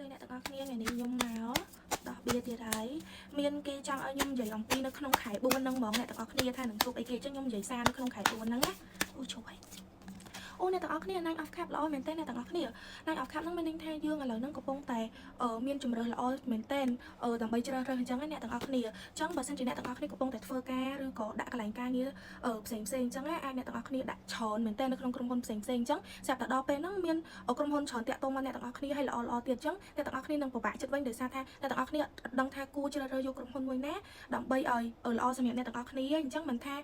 ស្តីអ្នកទាំងអស់គ្នាថ្ងៃនេះខ្ញុំមកដោះបៀទៀតហើយមានគេចង់ឲ្យខ្ញុំនិយាយអំពីនៅក្នុងខែ4ហ្នឹងហ្មងអ្នកទាំងអស់គ្នាថានឹងជួបអីគេអញ្ចឹងខ្ញុំនិយាយសារនៅក្នុងខែ4ហ្នឹងណាអូជប់ហើយអូអ្នកទាំងអស់គ្នា Nine of Cup ល្អមែនទែនអ្នកទាំងអស់គ្នា Nine of Cup ហ្នឹងមានន័យថាយើងឥឡូវហ្នឹងកំពុងតែមានជំរើសល្អមែនទែនដើម្បីជ្រើសរើសអញ្ចឹងណាអ្នកទាំងអស់គ្នាអញ្ចឹងបើសិនជាអ្នកទាំងអស់គ្នាកំពុងតែធ្វើការឬក៏ដាក់កន្លែងការងារផ្សេងផ្សេងអញ្ចឹងណាអាចអ្នកទាំងអស់គ្នាដាក់ច្រើនមែនទែននៅក្នុងក្រុមហ៊ុនផ្សេងផ្សេងអញ្ចឹងស្រាប់តែដល់ពេលហ្នឹងមានក្រុមហ៊ុនច្រើនតាក់ទងមកអ្នកទាំងអស់គ្នាឲ្យល្អល្អទៀតអញ្ចឹងអ្នកទាំងអស់គ្នានឹងពិបាកចិត្តវិញដោយសារថាអ្នកទាំងអស់គ្នាអត់ដឹងថាគួរជ្រើសរើសយកក្រុមហ៊ុនមួយណាដើម្បីឲ្យល្អសម្រាប់អ្នកទាំងអស់គ្នាអញ្ចឹងមិនថា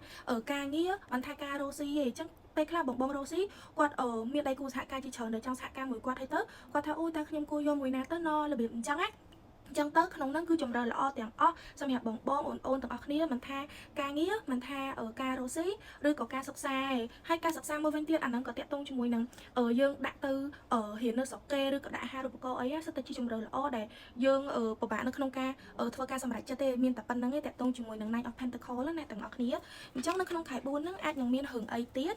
ការងារមិនថាការរកស៊ីទេអញ្ចឹងពេលខ្លះបងបងរកស៊ីគាត់មានដៃគូសហការជាច្រើនដែលចង់សហការមួយគាត់ហើយទៅគាត់ថាអូតើខ្ញុំគួរយកមួយណាទៅណរបៀបអញ្ចឹងណាអញ្ចឹងទៅក្នុងហ្នឹងគឺជំរើសល្អទាំងអស់សម្រាប់បងបងអូនអូនទាំងអស់គ្នាមិនថាការងារមិនថាការរកស៊ីឬក៏ការសិក្សាឯងហើយការសិក្សាមួយវិញទៀតអាហ្នឹងក៏តាក់ទងជាមួយនឹងយើងដាក់ទៅរៀននៅស្រុកគេឬក៏ដាក់អាហារូបករណ៍អីសិតតែជាជំរើសល្អដែលយើងពិបាកនៅក្នុងការធ្វើការសម្រេចចិត្តទេមានតែប៉ុណ្្នឹងឯងតាក់ទងជាមួយនឹង Nine of Pentacle ណាអ្នកទាំងអស់គ្នាអញ្ចឹងនៅក្នុងខែ4ហ្នឹងអាចនឹងមានរឿងអីទៀត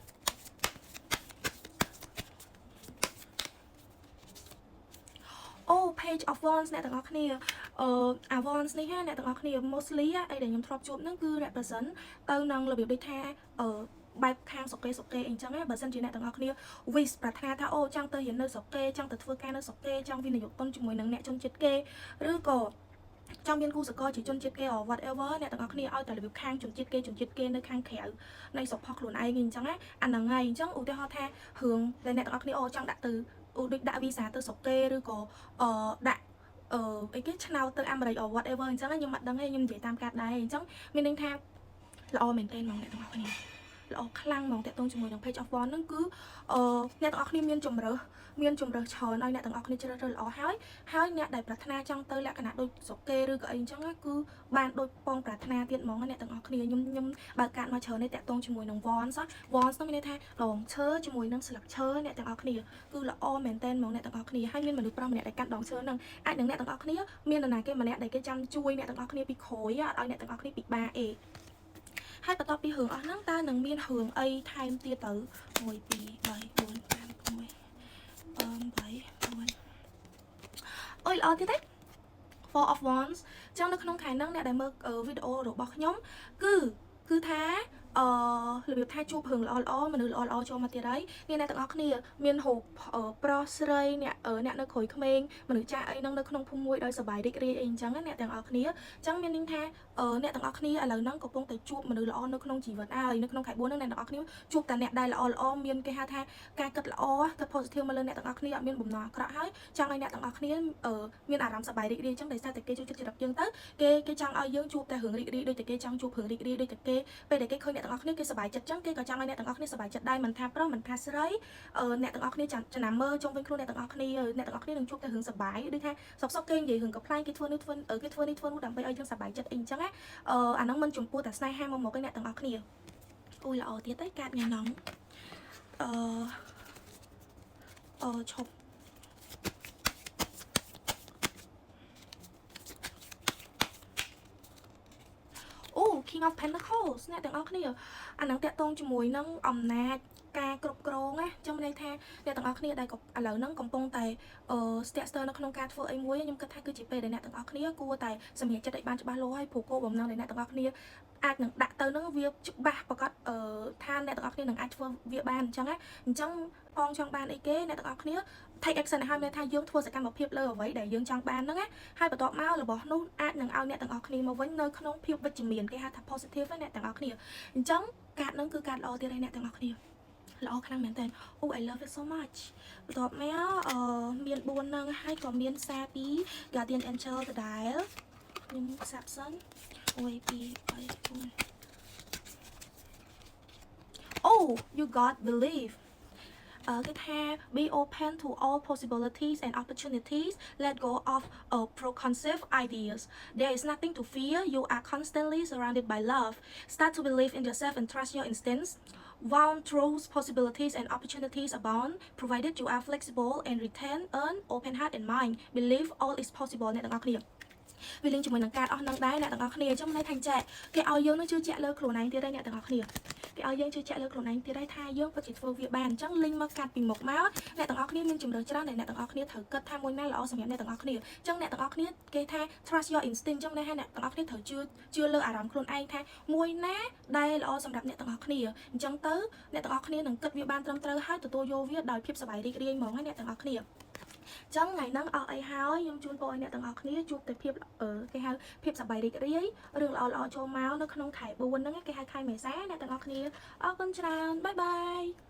អូ Page of Wands អ្នកទាំងអស់គ្នាអា Wands នេះណាអ្នកទាំងអស់គ្នា mostly អីដែលខ្ញុំធ្លាប់ជួបហ្នឹងគឺ represent ទៅនឹងរបៀបដូចថាបែបខាងសុកេសុកេអីចឹងណាបើសិនជាអ្នកទាំងអស់គ្នា wish ប្រាថ្នាថាអូចង់ទៅរៀននៅស្រុកគេចង់ទៅធ្វើការនៅស្រុកគេចង់វិនិយោគទុនជាមួយនឹងអ្នកជនជាតិគេឬក៏ចង់មានគូសកលជាជនជាតិគេ or whatever អ្នកទាំងអស់គ្នាឲ្យតែរបៀបខាងជនជាតិគេជនជាតិគេនៅខាងក្រៅនៃស្រុកផុសខ្លួនឯងអញ្ចឹងណាអាហ្នឹងហើយអញ្ចឹងឧទាហរណ៍ថារឿងដែលអ្នកទាំងអស់គ្នាអូចង់ដាក់ទៅអូដូចដាក់វីសាទៅស្រុកគេឬក៏ដាក់អីគេឆ្នោតទៅអាមេរិក or whatever អញ្ចឹងខ្ញុំអត់ដឹងទេខ្ញុំនិយាយតាមកាត់ដែរអញ្ចឹងមានន័យថាល្អមែនទែនហ្មងអ្នកទាំងអស់គ្នាល្អខ្លាំងហ្មងតាក់ទងជាមួយនឹង Page of Wands ហ្នឹងគឺអ្នកទាំងអស់គ្នាមានជំរើសមានជំរើសច្រើនឲ្យអ្នកទាំងអស់គ្នាជ្រើសរើសល្អហើយហើយអ្នកដែលប្រាថ្នាចង់ទៅលក្ខណៈដូចស្រុកគេឬក៏អីអញ្ចឹងគឺបានដូចពងប្រាថ្នាទៀតហ្មងអ្នកទាំងអស់គ្នាខ្ញុំខ្ញុំបើកកាតមកច្រើននេះតាក់ទងជាមួយនឹង Wands Wands នោះមានន័យថាដងឈើជាមួយនឹងស្លឹកឈើអ្នកទាំងអស់គ្នាគឺល្អមែនតើហ្មងអ្នកទាំងអស់គ្នាហើយមានមនុស្សប្រុសម្នាក់ដែលកាន់ដងឈើហ្នឹងអាចនឹងអ្នកទាំងអស់គ្នាមាននរណាគេម្នាក់ដែលគេចាំជួយអ្នកទាំងអស់គ្នាពីក្រោយអត់ឲ្យអ្នកទាំងអស់គ្នាពិបាកអេហើយបន្ទាប់ពីរឿងអស់ហ្នឹងតើនឹងមានរឿងអីថែមទៀតទៅ1 2 3 4 5 6 8 9អូយល្អទៀតទេ Four of Wands ចឹងនៅក្នុងខែហ្នឹងអ្នកដែលមើលវីដេអូរបស់ខ្ញុំគឺគឺថារបៀបថាជួបរឿងល្អល្អមនុស្សល្អល្អចូលមកទៀតហើយនេះអ្នកទាំងអស់គ្នាមានរូបប្រុសស្រីអ្នកអ្នកនៅក្រួយក្មេងមនុស្សចាស់អីហ្នឹងនៅក្នុងភូមិមួយដោយសប្បាយរីករាយអីអញ្ចឹងណាអ្នកទាំងអស់គ្នាអញ្ចឹងមានន័យថាអ្នកទាំងអស់គ្នាឥឡូវហ្នឹងកំពុងតែជួបមនុស្សល្អនៅក្នុងជីវិតហើយនៅក្នុងខែ4ហ្នឹងអ្នកទាំងអស់គ្នាជួបតែអ្នកដែលល្អល្អមានគេហៅថាការគិតល្អគិត positive មកលើអ្នកទាំងអស់គ្នាអត់មានបំណងអាក្រក់ហើយចង់ឲ្យអ្នកទាំងអស់គ្នាមានអារម្មណ៍សប្បាយរីករាយអញ្ចឹងដោយសារតែគេចូលចិត្តចរិតយើងទៅគេគេចង់ឲ្យយើងជួបតែរឿងរីករាយដូចតែគេចង់ជួបរឿងរីករាយដូចតែគេពេលដែលគេឃើញអ្នកទាំងអស់គ្នាគេសប្បាយចិត្តអញ្ចឹងគេក៏ចង់ឲ្យអ្នកទាំងអស់គ្នាសប្បាយចិត្តដែរមិនថាប្រុសមិនថាស្រីអ្នកទាំងអស់គ្នាចំណាំមើលជុំវិញខ្លួនអ្នកទាំងអស់គ្នាអ្នកទាំងអស់គ្នានឹងជួបតែរឿងសប្បាយដូចថាសុកសុកគេនិយាយរឿងកំប្លែងគេធ្វើនេះធ្វើគេធ្វើនេះធ្វើនោះដើម្បីឲ្យយើងសប្បាយចិត្តអីអញ្ចឹងណាអាហ្នឹងមិនចំពោះតែស្នេហាមកមកឯអ្នកទាំងអស់គ្នាអូយល្អទៀតទេកាតថ្ងៃហ្នឹងអឺអឺឈប់អូ King of Pentacles អ្នកទាំងអស់គ្នាអាហ្នឹងតាក់ទងជាមួយនឹងអំណាចការគ្រប់គ្រងណាចឹងមានន័យថាអ្នកទាំងអស់គ្នាដែលឥឡូវហ្នឹងកំពុងតែស្ទាក់ស្ទើរនៅក្នុងការធ្វើអីមួយខ្ញុំគិតថាគឺជាពេលដែលអ្នកទាំងអស់គ្នាគួរតែសម្រេចចិត្តឲ្យបានច្បាស់លាស់ហើយព្រោះគោលបំណងដែលអ្នកទាំងអស់គ្នាអាចនឹងដាក់ទៅហ្នឹងវាច្បាស់ប្រកាសថាអ្នកទាំងអស់គ្នានឹងអាចធ្វើវាបានអញ្ចឹងណាអញ្ចឹងបងចង់បានអីគេអ្នកទាំងអស់គ្នា take action ឲ្យមានថាយើងធ្វើសកម្មភាពលើអ្វីដែលយើងចង់បានហ្នឹងណាហើយបន្ទាប់មករបស់នោះអាចនឹងឲ្យអ្នកទាំងអស់គ្នាមកវិញនៅក្នុងភាពវិជ្ជមានគេហៅថា positive ណាអ្នកទាំងអស់គ្នាអញ្ចឹងកាតហ្នឹងគឺកាតល្អទៀតហើយអ្នកទាំងអស់គ្នាល្អខ្លាំងមែនតើអូ I love it so much បន្ទាប់មកមាន4ហ្នឹងហើយក៏មានសារពី Guardian Angel ដដែលខ្ញុំសាប់សិន1 2 3 4 Oh, you got believe គេថា be open to all possibilities and opportunities. Let go of preconceived ideas. There is nothing to fear. You are constantly surrounded by love. Start to believe in yourself and trust your instincts. Wound through possibilities and opportunities abound, provided you are flexible and retain an open heart and mind. Believe all is possible. អ្នកទាំងអស់គ្នា វាលេងជាមួយនឹងកាតអស់នឹងដែរអ្នកទាំងអស់គ្នាអញ្ចឹងន័យថាចែកគេឲ្យយើងនឹងជឿជាក់លើខ្លួនឯងទៀតដែរអ្នកទាំងអស់គ្នាគេឲ្យយើងជឿជាក់លើខ្លួនឯងទៀតដែរថាយើងពិតជាធ្វើវាបានអញ្ចឹងលេងមកកាត់ពីមុខមកអ្នកទាំងអស់គ្នាមានជំរឿច្រើនដែលអ្នកទាំងអស់គ្នាត្រូវគិតថាមួយណាល្អសម្រាប់អ្នកទាំងអស់គ្នាអញ្ចឹងអ្នកទាំងអស់គ្នាគេថា trust your instinct អញ្ចឹងន័យថាអ្នកទាំងអស់គ្នាត្រូវជឿជឿលើអារម្មណ៍ខ្លួនឯងថាមួយណាដែលល្អសម្រាប់អ្នកទាំងអស់គ្នាអញ្ចឹងទៅអ្នកទាំងអស់គ្នានឹងគិតវាបានត្រឹមត្រូវហើយទទួលយកវាដោយភាពសប្បាយរីករាយហ្មងណាអ្នកទាំងអស់គ្នាចឹងថ្ងៃហ្នឹងអស់អីហើយខ្ញុំជូនពរឲ្យអ្នកទាំងអស់គ្នាជួបតែភាពគេហៅភាពសប្បាយរីករាយរឿងល្អៗចូលមកនៅក្នុងខែ4ហ្នឹងគេហៅខែមេសាអ្នកទាំងអស់គ្នាអរគុណច្រើន bye bye.